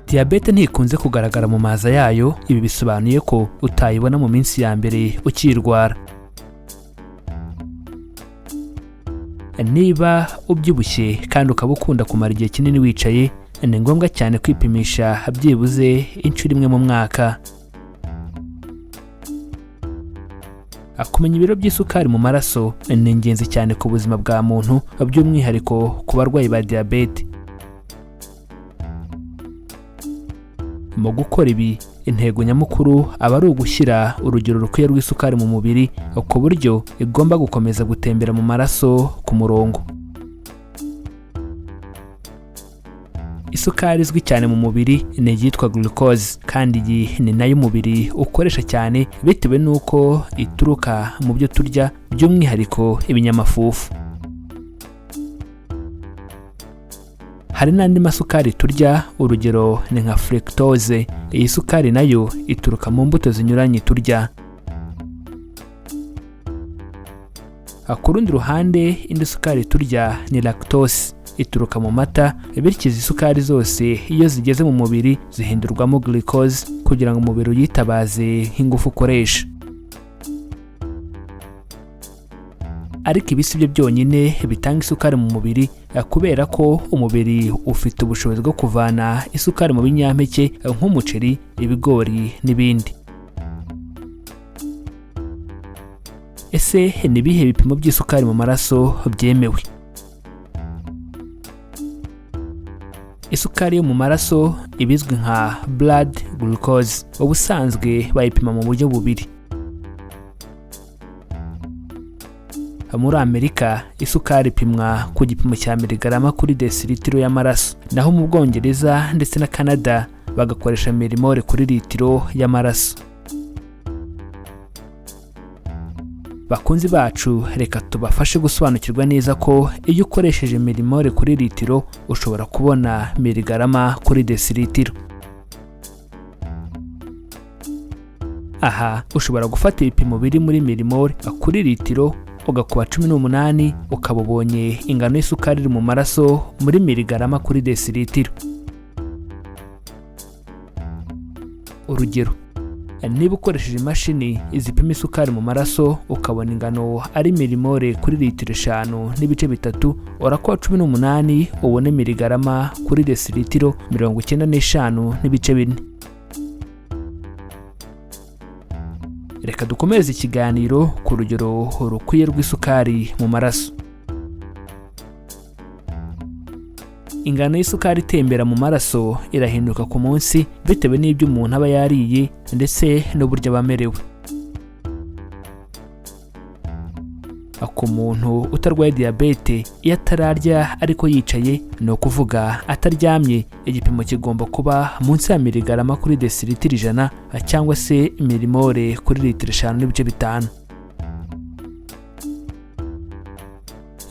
Diyabete ntikunze kugaragara mu maza yayo. Ibi bisobanuye ko utayibona mu minsi ya mbere ukirwara. Niba ubyibushye kandi ukaba ukunda kumara igihe kinini wicaye, ni ngombwa cyane kwipimisha byibuze inshuro imwe mu mwaka. Kumenya ibiro by'isukari mu maraso ni ingenzi cyane ku buzima bwa muntu, by'umwihariko ku barwayi ba diyabete. Mu gukora ibi, intego nyamukuru aba ari ugushyira urugero rukwiye rw'isukari mu mubiri ku buryo igomba gukomeza gutembera mu maraso ku murongo. Isukari izwi cyane mu mubiri ni iyitwa glucose, kandi iyi ni nayo umubiri ukoresha cyane bitewe n'uko ituruka mu byo turya, by'umwihariko ibinyamafufu. Hari n'andi masukari turya, urugero ni nka fructose. Iyi sukari nayo ituruka mu mbuto zinyuranye turya. Ku rundi ruhande, indi sukari turya ni lactose, ituruka mu mata. Bityo izi sukari zose iyo zigeze mu mubiri zihindurwamo glucose kugira ngo umubiri uyitabaze nk'ingufu ukoresha. Ariko ibi si byo byonyine bitanga isukari mu mubiri, kubera ko umubiri ufite ubushobozi bwo kuvana isukari mu binyampeke nk'umuceri, ibigori n'ibindi. Ese ni ibihe bipimo by'isukari mu maraso byemewe? Isukari yo mu maraso ibizwi nka blood glucose ubusanzwe bayipima mu buryo bubiri. Muri Amerika isukari ipimwa ku gipimo cya miligarama kuri desilitiro y'amaraso, naho mu Bwongereza ndetse na Canada bagakoresha milimole kuri litiro y'amaraso. Bakunzi bacu, reka tubafashe gusobanukirwa neza ko iyo ukoresheje milimole kuri litiro ushobora kubona miligarama kuri desilitiro. Aha ushobora gufata ibipimo biri muri milimole kuri litiro ugakuba 18, ukaba ubonye ingano y'isukari iri mu maraso muri miligarama kuri desilitiro. Urugero, niba ukoresheje imashini zipima isukari mu maraso ukabona ingano ari milimole kuri litiro 5.3, urakuba 18 ubone miligarama kuri desilitiro 95.4. Reka dukomeze ikiganiro ku rugero rukwiye rw'isukari mu maraso. Ingano y'isukari itembera mu maraso irahinduka ku munsi bitewe n'ibyo umuntu aba yariye ndetse n'uburyo aba amerewe. Ku muntu utarwaye diyabete, iyo atararya ariko yicaye, ni ukuvuga ataryamye, igipimo kigomba kuba munsi ya miligarama kuri desilitiro 100 cyangwa se milimole kuri litiro 5.5.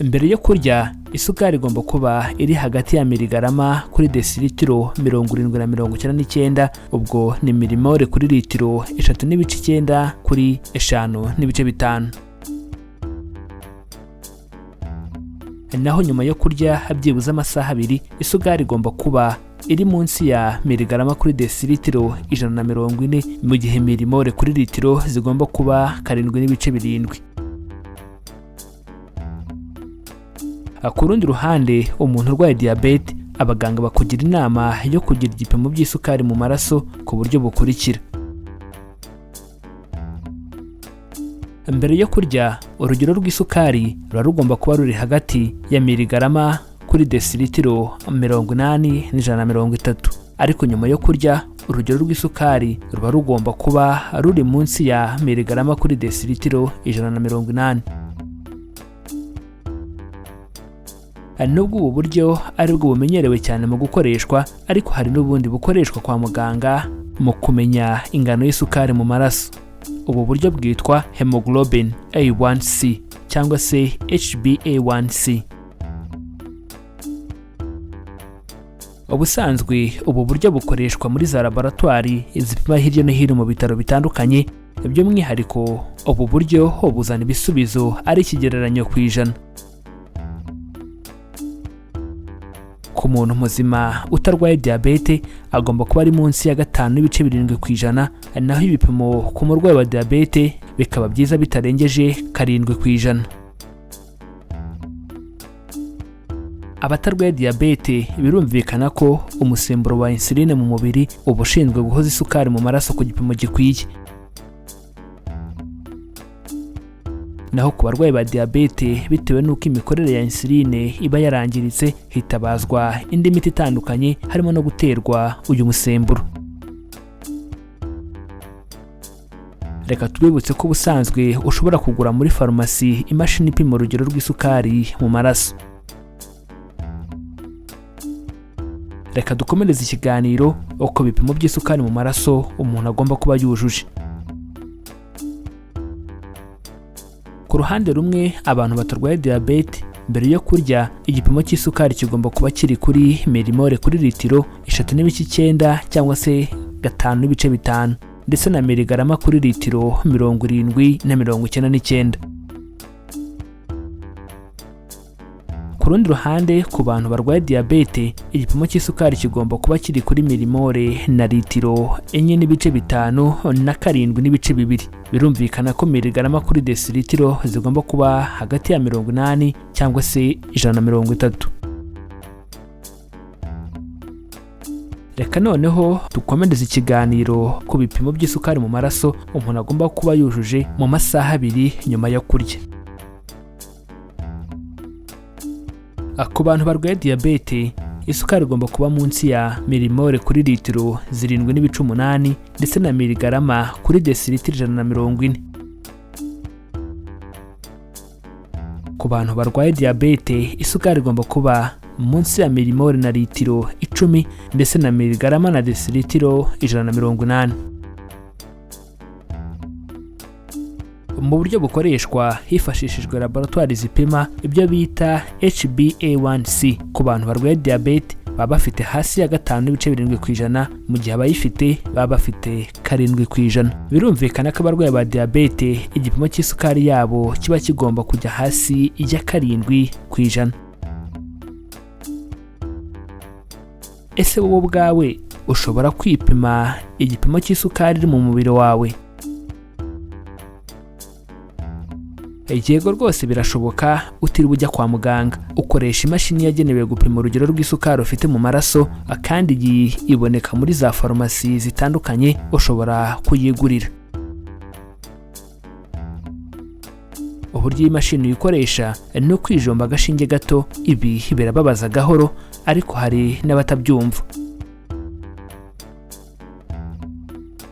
Mbere yo kurya, isukari igomba kuba iri hagati ya miligarama kuri desilitiro 70 na 99, ubwo ni milimole kuri litiro 3.9 kuri 5.5. Naho nyuma yo kurya byibuze amasaha 2, isukari igomba kuba iri munsi ya miligarama kuri desilitiro 140, mu gihe milimole kuri litiro zigomba kuba 7.7. Ku rundi ruhande, umuntu urwaye diyabete, abaganga bakugira inama yo kugira igipimo by'isukari mu maraso ku buryo bukurikira. Mbere yo kurya, urugero rw'isukari ruba rugomba kuba ruri hagati ya miligarama kuri desilitiro 80 na 130, ariko nyuma yo kurya urugero rw'isukari ruba rugomba kuba ruri munsi ya miligarama kuri desilitiro 180. Nubwo ubu buryo ari bwo bumenyerewe cyane mu gukoreshwa, ariko hari n'ubundi bukoreshwa kwa muganga mu kumenya ingano y'isukari mu maraso. Ubu buryo bwitwa hemoglobin A1C cyangwa se HbA1c. Ubusanzwe ubu buryo bukoreshwa muri za laboratwari zipima hirya no hino mu bitaro bitandukanye. By'umwihariko ubu buryo buzana ibisubizo ari ikigereranyo ku 100. Ku muntu muzima utarwaye diyabete agomba kuba ari munsi ya 5.7%, naho ibipimo ku murwayi wa diyabete bikaba byiza bitarengeje 7%. Abatarwaye diyabete birumvikana ko umusemburo wa insuline mu mubiri uba ushinzwe guhoza isukari mu maraso ku gipimo gikwiye. Naho ku barwayi ba diyabete, bitewe n'uko imikorere ya insuline iba yarangiritse, hitabazwa indi miti itandukanye harimo no guterwa uyu musemburo. Reka tubibutse ko ubusanzwe ushobora kugura muri farumasi imashini ipima urugero rw'isukari mu maraso. Reka dukomereze ikiganiro uko bipimo by'isukari mu maraso umuntu agomba kuba yujuje. Ku ruhande rumwe, abantu batarwaye diyabete mbere yo kurya igipimo cy'isukari kigomba kuba kiri kuri milimole kuri litiro 3.9 cyangwa se 5.5, ndetse na miligarama kuri litiro 70 na 99. Ku rundi ruhande, ku bantu barwaye diyabete igipimo cy'isukari kigomba kuba kiri kuri milimole na litiro 4.5 na 7.2. Birumvikana ko miligarama kuri desilitiro zigomba kuba hagati ya 80 cyangwa se 130. Reka noneho dukomereze ikiganiro ku bipimo by'isukari mu maraso umuntu agomba kuba yujuje mu masaha 2 nyuma yo kurya. Ku bantu barwaye diyabete, isukari igomba kuba munsi ya milimole kuri litiro 7.8 ndetse na miligarama kuri desilitiro 140. Ku bantu barwaye diyabete, isukari igomba kuba munsi ya milimole na litiro 10 ndetse na miligarama na desilitiro 180. Mu buryo bukoreshwa hifashishijwe laboratwari zipima ibyo bita HbA1c, ku bantu barwaye diyabete baba bafite hasi ya 5.7%, mu gihe abayifite baba bafite 7%. Birumvikana ko abarwayi ba diyabete igipimo cy'isukari yabo kiba kigomba kujya hasi ya 7%. Ese wowe ubwawe ushobora kwipima igipimo cy'isukari iri mu mubiri wawe? Yego rwose birashoboka, utiriwe ujya kwa muganga. Ukoresha imashini yagenewe gupima urugero rw'isukari ufite mu maraso, kandi iyi iboneka muri za farumasi zitandukanye, ushobora kuyigurira. Uburyo iyi mashini uyikoresha ni ukwijomba agashinge gato, ibi birababaza gahoro ariko hari n'abatabyumva.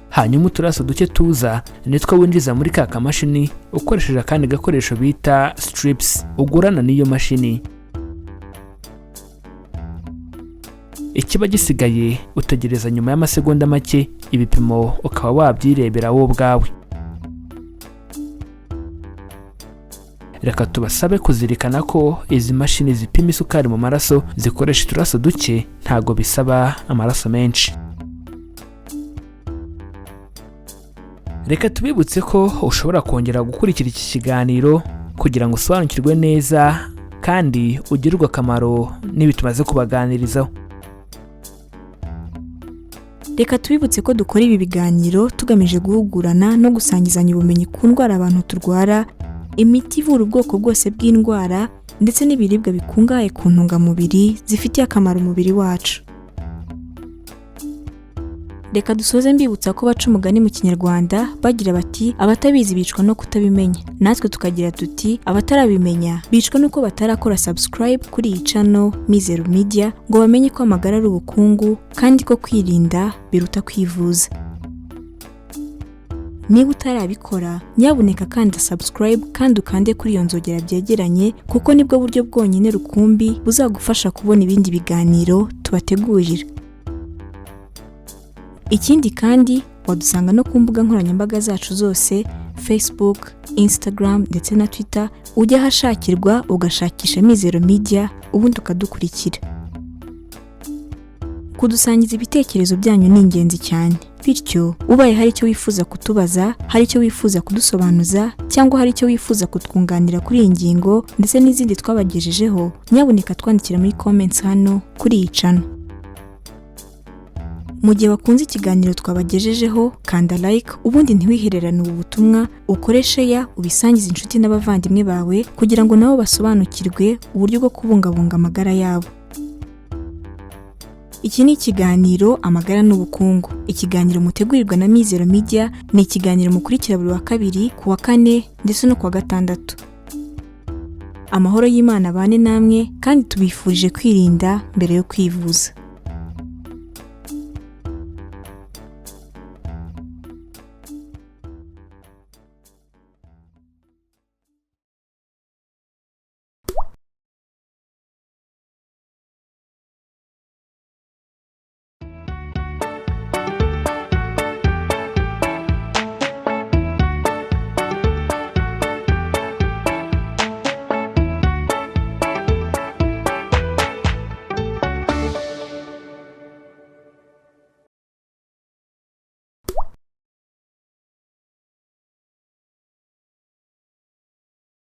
Hanyuma uturaso duke tuza nitwo winjiza muri ka kamashini ukoresheje akandi gakoresho bita strips ugurana n'iyo mashini. Ikiba gisigaye utegereza nyuma y'amasegonda make, ibipimo ukaba wabyirebera wowe ubwawe. Reka tubasabe kuzirikana ko izi mashini zipima isukari mu maraso zikoresha uturaso duke, ntago bisaba amaraso menshi. Reka tubibutse ko ushobora kongera gukurikira iki kiganiro kugira ngo usobanukirwe neza kandi ugirirwe akamaro n'ibi tumaze kubaganirizaho. Reka tubibutse ko dukora ibi biganiro tugamije guhugurana no gusangizanya ubumenyi ku ndwara abantu turwara, imiti ivura ubwoko bwose bw'indwara, ndetse n'ibiribwa bikungahaye ku ntungamubiri zifitiye akamaro umubiri wacu. Reka dusoze mbibutsa ko baca umugani mu Kinyarwanda bagira bati abatabizi bicwa no kutabimenya, natwe tukagira tuti abatarabimenya bicwa nuko batarakora subscribe kuri iyi channel Mizero Media ngo bamenye ko amagara ari ubukungu kandi ko kwirinda biruta kwivuza. Niba utarabikora nyabuneka kanda subscribe kandi ukande kuri iyo nzogera byegeranye, kuko nibwo buryo bwonyine rukumbi buzagufasha kubona ibindi biganiro tubategurira. Ikindi kandi wadusanga no ku mbuga nkoranyambaga zacu zose Facebook, Instagram ndetse na Twitter, ujya ahashakirwa ugashakisha Mizero Media ubundi ukadukurikira. Kudusangiza ibitekerezo byanyu ni ingenzi cyane. Bityo ubaye hari icyo wifuza kutubaza, hari icyo wifuza kudusobanuza, cyangwa hari icyo wifuza kutwunganira kuri iyi ngingo ndetse n'izindi twabagejejeho, nyabuneka twandikira muri comments hano kuri iyi channel. Mu gihe wakunze ikiganiro twabagejejeho, kanda like, ubundi ntiwihererane ubu butumwa, ukore share, ubisangize inshuti n'abavandimwe bawe kugira ngo nabo basobanukirwe uburyo bwo kubungabunga amagara yabo. Iki ni ikiganiro Amagara n'Ubukungu, ikiganiro mutegurirwa na Mizero Media. Ni ikiganiro mukurikira buri wa kabiri, ku wa kane ndetse no ku wa gatandatu. Amahoro y'Imana abane namwe, kandi tubifurije kwirinda mbere yo kwivuza.